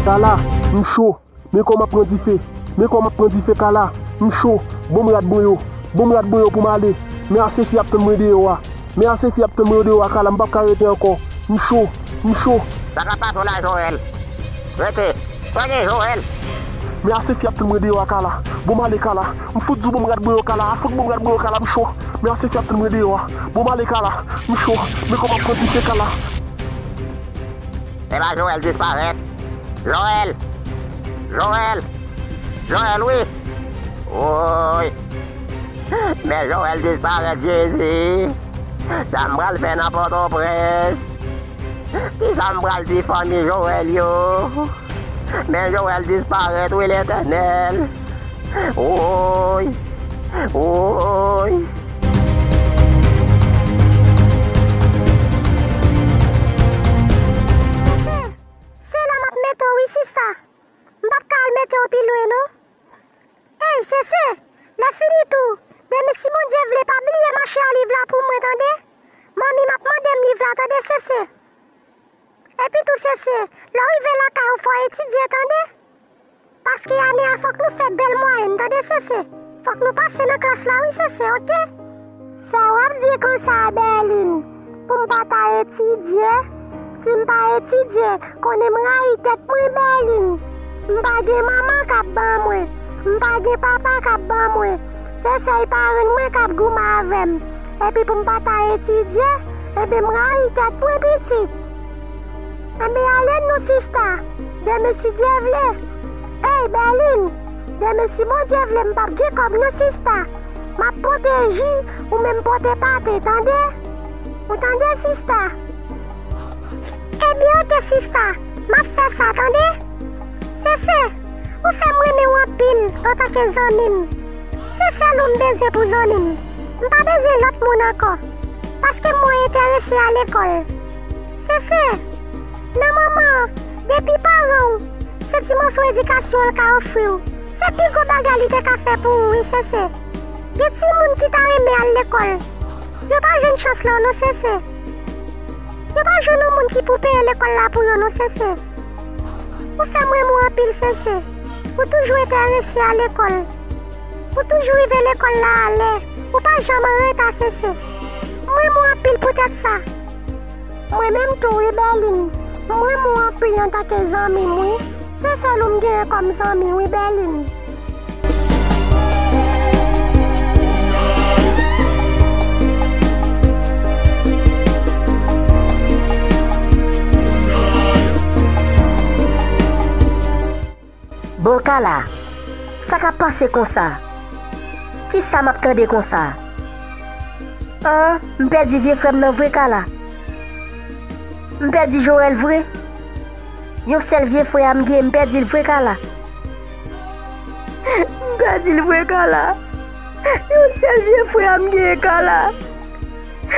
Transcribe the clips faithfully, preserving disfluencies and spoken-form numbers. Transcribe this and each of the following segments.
Kala, m cho. Men kòman m ap pran dife. Men kòman m ap pran dife, Kala. M cho. Bon, m rad mwen yo. Bon, m rad mwen yo pou m ale. Men Asefi ap tann mwen deyò a. Men Asefi ap tann mwen deyò a, Kala. M p ap ka rete ankò. M cho. M cho. Sa k ap pase w la, Joël? Rete. Sonnen, Joël. Men Asefi ap tann mwen deyò a, Kala. Bon, m ale, Kala. M fout di w bon, m rad mwen yo, Kala. Fout bon, m rad mwen yo, Kala. M cho. Men Asefi ap tann mwen deyò a. Bon, m ale, Kala. M cho. Men kòman m ap pran dife, Kala. Epa Joël disparèt. Joël! Joël! Joël, wi! Woy! Men Joël disparèt, Jezi! Sa m pral fè nan Pòtoprens? Kisa m pral di fanmi Joël yo? Men Joël disparèt, wi, Letènèl! Woy! Woy! Sese, se la m ap mete w wi, sista. M p ap ka al mete w pi lwen, non. Ey, Sese, lè fini tou, demen si Bondye vle, pa bliye mache a liv la pou mwen, tande? Manmi m ap mande m liv la, tande, Sese? Epi tou, Sese, lè w rive lakay ou, fò w etidye, tande? Paske ane a, fòk nou fè bèl mwayèn, tande, Sese? Fòk nou pase nan klas la, wi, Sese, oke? Sa w ap di konsa, Bèlin? Pou m pa ta etidye? Si m pa etidye, konnen m rayi tèt mwen, Bèlin. M pa gen manman k ap ban mwen. M pa gen papa k ap ban mwen. Se sèl paran mwen k ap goumen avè m. Epi pou m pa ta etidye, enben m rayi tèt mwen, pitit. Enben ale non, sista. Demen si Dye vle. Ey, Bèlin, demen si Bondye vle, m p ap gen kòb non, sista. M ap pote ji, ou menm pote pate, tande? Ou tande, sista? Ebyen, oke, sista. M ap fè sa, tande? Sese, ou fè m renmen w anpil antanke zanmi m. Se sèl ou m bezwen pou zanmi m. M pa bezwen lòt moun ankò. Paske m wè w enterese a lekòl. Sese, nan moman an, depi paran w, se ti moso edikasyon an l ka ofri w. Se pi gwo bagay li te ka fè pou ou, wi, Sese. Gen timoun ki ta renmen al lekòl. Yo pa jwenn chans lan non, Sese. Yo pa jwenn yon moun ki pou peye lekòl la pou yo non, Sese. Ou fè m renmen w anpil, Sese. Ou toujou enterese a lekòl. Ou toujou rive lekòl la alè. Ou pa janm an reta, Sese. M renmen w anpil poutèt sa. Mwen menm tou wi, Bèlin. M renmen w anpil antanke zanmi m, wi. Se sèl ou m genyen kòm zanmi, wi, Bèlin. Bon, Kala, sa k ap pase konsa? Kisa m ap tande konsa? An, m pèdi vye frè m nan vre, Kala. M pèdi Joël vre. Yon sèl vye frè a m gen, m pèdi l vre, Kala. M pèdi l vre, Kala. Yon sèl vye frè a m gen, Kala.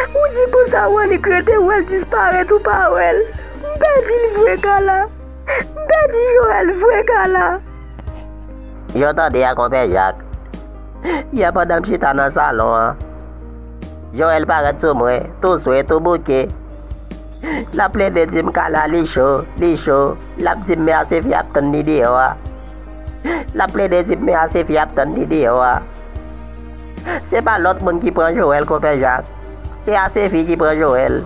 Ou di konsa w annik rete wè l disparèt, ou pa wè l. M pèdi l vre, Kala. M pèdi Joël vre, Kala. Yo tande a, Konpè Jak. Yè pandan m chita nan salon an, Joël parèt sou mwen, tou swe, tou bouke. L ap plede di m Kala li cho, li cho. L ap di m men Asefi ap tann li deyò a. L ap plede di m men Asefi ap tann li deyò a. Se pa lòt moun ki pran Joël, Konpè Jak. Se Asefi ki pran Joël.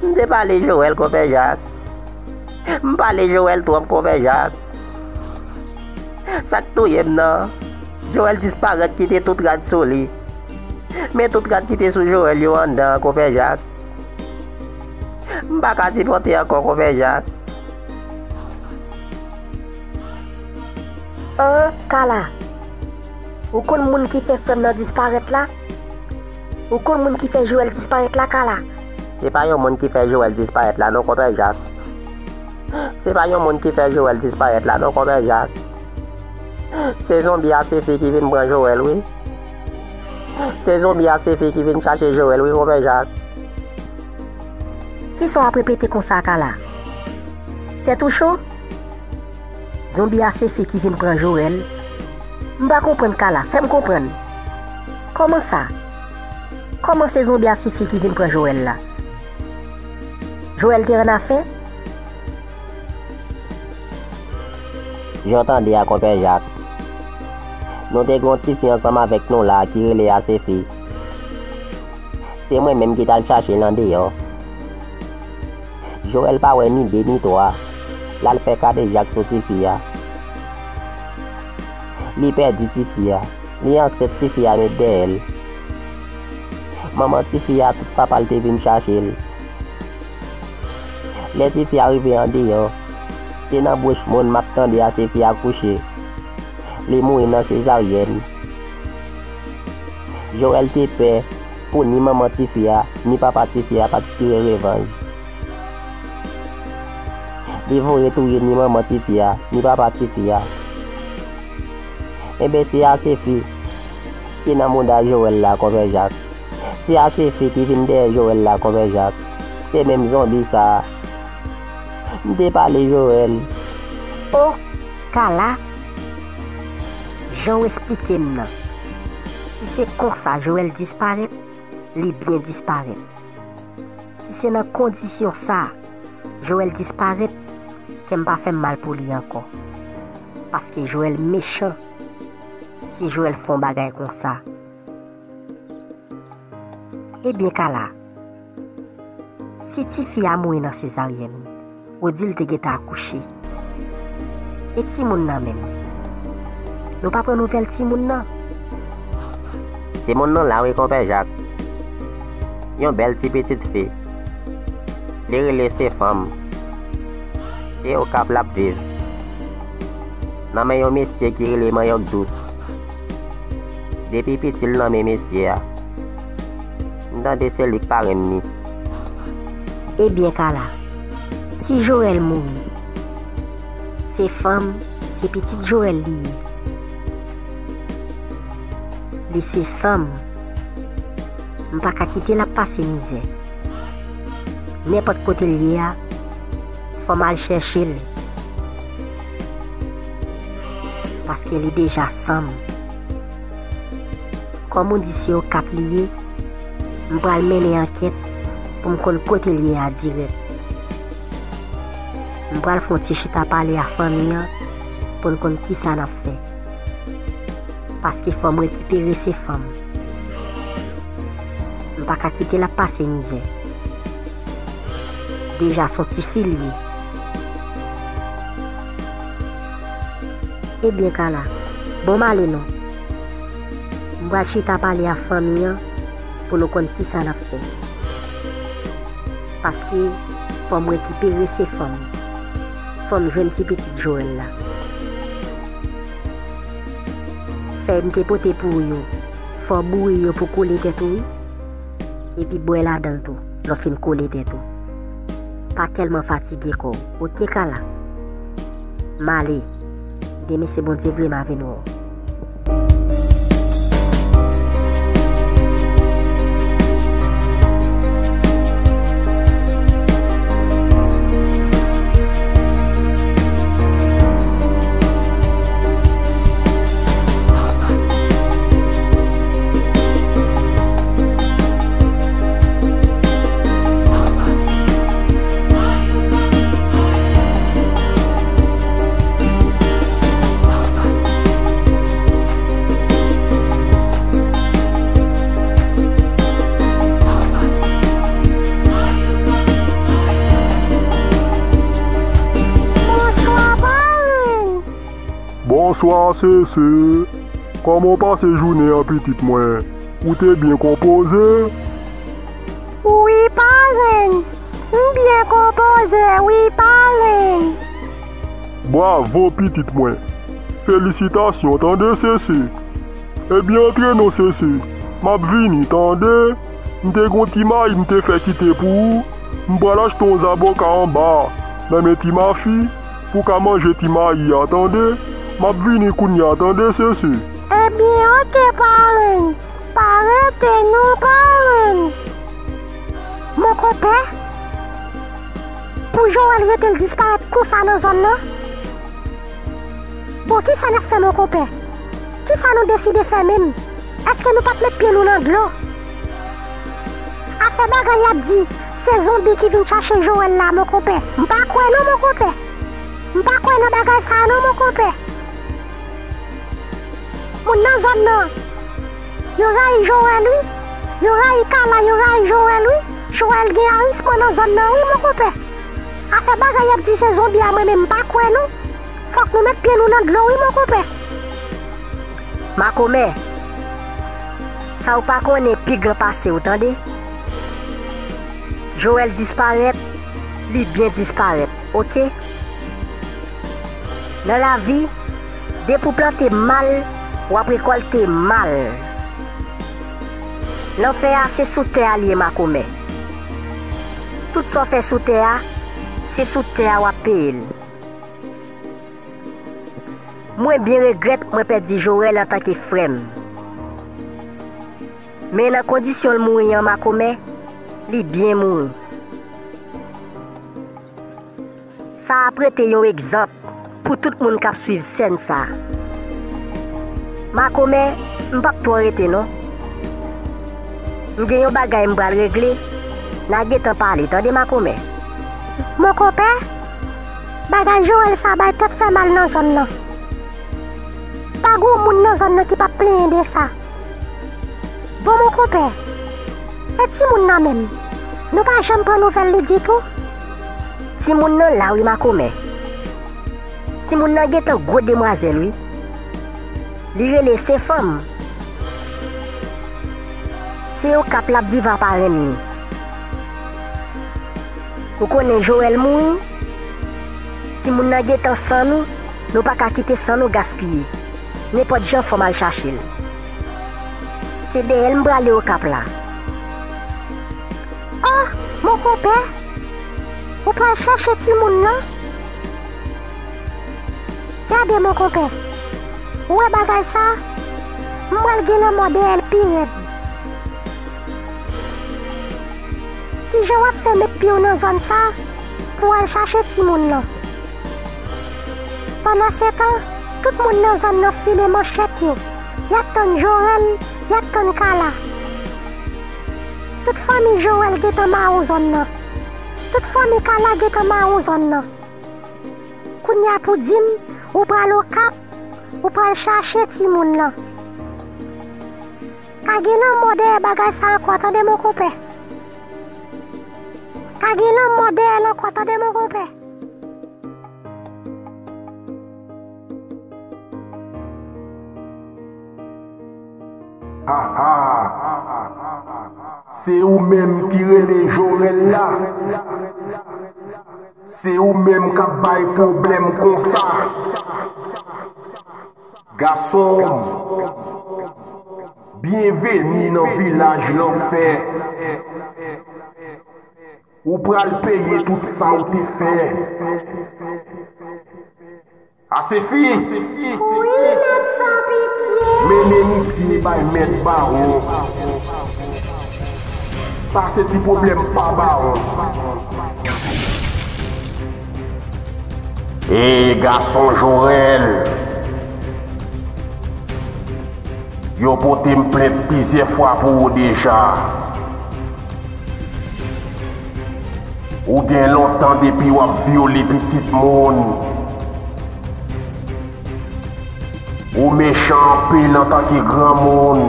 M te pale Joël, Konpè Jak. M pale Joël twòp, Konpè Jak. Sa k touye m nan, Joël disparèt kite tout rad sou li. Men tout rad ki te sou Joël yo anndan an, Konpè Jak. M pa ka sipòte ankò, Konpè Jak. An, Kala, ou konn moun ki fè frè m nan disparèt la? Ou konn moun ki fè Joël disparèt la, Kala? Se pa yon moun ki fè Joël disparèt la non, Konpè Jak. Se pa yon moun ki fè Joël disparèt la non, Konpè Jak. Se zonbi Asefi ki vin pran Joël, wi. Se zonbi Asefi ki vin chache Joël, wi, Konpè Jak. Kisa w ap repete konsa, Kala? Tèt ou cho? Zonbi Asefi ki vin pran Joël? M pa konprann, Kala, fè m konprann. Kòman sa? Kòman se zonbi Asefi ki vin pran Joël la? Joël te annafè? Jan w tande a, Konpè Jak. Nou te gen yon tifi ansanm avèk nou la ki rele Asefi. Se mwen menm ki t al chache l andeyò. Joel pa wè ni de ni twa. L al fè kadejak sou tifi a. Li pèdi tifi a. Li ansent, tifi a met dèyè l. Manman tifi a tout papa l te vin chache l. Lè tifi a rive andeyò, se nan bouch moun m ap tande Asefi a kouche. Li mouri nan sezaryèn. Joel te pè pou ni manman tifi a, ni papa tifi a pa t tire revanj. Li voye touye ni manman tifi a, ni papa tifi a. Enben, se Asefi ki nan mouda Joel la, Konpè Jak. Se Asefi ki vin dèyè Joel la, Konpè Jak. Se menm zonbi sa a. M te pale Joel. O, Kala, jan w esplike m nan, si se konsa Joel disparèt, li byen disparèt. Si se nan kondisyon sa a Joel disparèt, kè m pa fè m mal pou li ankò. Paske Joel mechan si Joel fè yon bagay konsa. Ebyen, Kala, si tifi a mouri nan sezaryèn, ou di l te gentan akouche. E timoun nan menm? Nou pa pran nouvèl timoun nan? Timoun nan la wi, Konpè Jak. Yon bèl ti pitit fi. Li rele Sefanm. Se Okap l ap viv. Nan men yon mesye ki rele Manyòk Dous. Depi piti l nan men mesye a. M tande se li k parenn li. Ebyen, Kala, si Joel mouri, Sefanm, se pitit Joel li ye. Li se san m. M pa ka kite l ap pase mizè. Nenpòt kote l ye a, fò m al chèche l. Paske li deja san m. Kòm ou di se Okap li ye, m pral mennen ankèt pou m konn kote l ye a dirèk. M pral fè yon ti chita pale a fanmi an pou n konn kisa n ap fè. Paske fò m rekipere Sefanm. M pa ka kite l ap pase mizè. Deja s on tifi l ye. Ebyen, Kala, bon m ale non. M pral chita pale a fanmi an pou nou konn kisa n ap fè. Paske fò m rekipere Sefanm. Fò m jwenn ti pitit Joel la. Fèy m te pote pou ou yo, fò w boure yo pou kole tèt ou wi. Epi bwè ladan l tou, lè w fin kole tèt ou. Pa tèlman fatige kò w, oke, Kala? M ale. Demen, si Bondye vle, m a vin wè w. Bonswa, parenn. Bonswa, Sese. Kòman w pase jounen an, pitit mwen? Ou te byen konpoze? Wi, parenn. M byen konpoze, wi, parenn. Bravo, pitit mwen. Felisitasyon, tande, Sese. Ebyen, antre non, Sese. M ap vini, tande. M te gon ti mayi m te fè kite pou ou. M pral achte yon zaboka anba a, nan men ti mafi, pou w ka manje ti mayi a, tande. M ap vini kounye a, tande, Sese. Ebyen, oke, parenn. Pa rete non, parenn. Mon konpè, pou Joel rete l disparèt konsa nan zòn nan? Bon, kisa n ap fè, mon konpè? Kisa nou deside fè menm? Èske nou p ap met pye nou nan dlo? Afè bagay y ap di se zonbi ki vin chache Joel la, mon konpè, m pa kwè non, mon konpè. M pa kwè nan bagay sa a non, mon konpè. Moun nan zòn nan, yo rayi Joel, wi. Yo rayi Kala, yo rayi Joel, wi. Joel gen arisman nan zòn nan, wi, mon konpè. Afè bagay y ap di se zonbi a, mwen menm m pa kwè, non. Fòk nou met pye nou nan dlo, wi, mon konpè. Makomè, sa w pa konnen pi gran pase w, tande. Joel disparèt, li byen disparèt, oke? Nan lavi, depi w plante mal, w ap rekòlte mal. Lanfè a se sou tè a li ye, makomè. Tout sa w fè sou tè a, se sou tè a w ap peye l. Mwen byen regrèt mwen pèdi Joel antanke frè m. Men nan kondisyon l mouri an, makomè, li byen mouri. Sa ap rete yon egzanp pou tout moun k ap swiv sèn sa a. Makomè, m p ap twò rete non. M gen yon bagay m pral regle, n a gentan pale, tande makomè. Mon konpè, bagay Joel sa bay tèt fè mal nan zòn nan. Pa gen moun nan zòn nan ki p ap plenyen de sa. Bon, mon konpè, e timoun nan menm? Nou pa janm pran nouvèl li ditou? Timoun nan la wi, makomè. Timoun nan gentan gwo demwazèl, wi. Li rele se fanm. Se Okap l ap viv a parenn li. Ou konnen Joel mouri? Timoun nan gentan san nou, nou pa ka kite san nou gaspiye. Nenpòt jan fò m al chache l. Se dèyè l m prale Okap la. Oh, mon konpè, ou pral chache timoun nan? Gade, mon konpè, ou wè bagay sa? M pral gen lanmò dèyè l pi rèd. Kijan w ap fè met pye w nan zòn sa pou w al chache timoun nan? Pandansetan, tout moun nan zòn nan file manchèt yo. Y ap tann Joel, y ap tann Kala. Tout fanmi Joel gentan mawon zòn nan. Tout fanmi Kala gentan mawon zòn nan. Kounye a pou di m, ou pral Okap, ou pral chache timoun nan. Ka gen lanmò dèyè bagay sa ankò, tande, mon konpè. Ka gen lanmò dèyè l ankò, tande, mon konpè. Ha, ha. Se ou menm ki rele Joel la. Se ou menm k ap bay pwoblèm konsa. Gason m, byenveni nan vilaj lanfè. Ou pral peye tout sa w te fè. Asefi! Wi, mèt san pitye! Mennen misye bay mèt bawon. Sa se ti pwoblèm pa bawon. Ey, gason Joel! Yo pote m plent plizyè fwa pou ou deja. Ou gen lontan depi w ap vyole pitit moun. Ou mechan anpil antanke granmoun.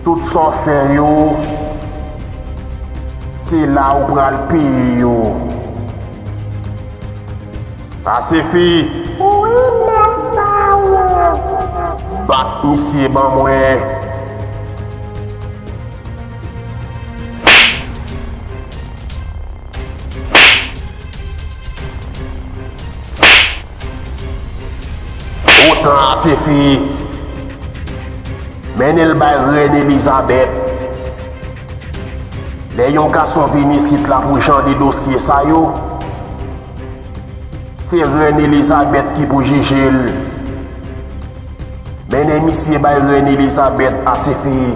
Tout sa w fè yo, se la ou pral peye yo. Asefi! Wi, mèt bawon! Bat misye ban mwen! Otan Asefi! Mennen l bay rèn Elizabèt. Lè yon gason vin isit la pou jan de dosye sa yo, se rèn Elizabèt ki pou jije l. Mennen misye bay rèn Elizabèt, Asefi.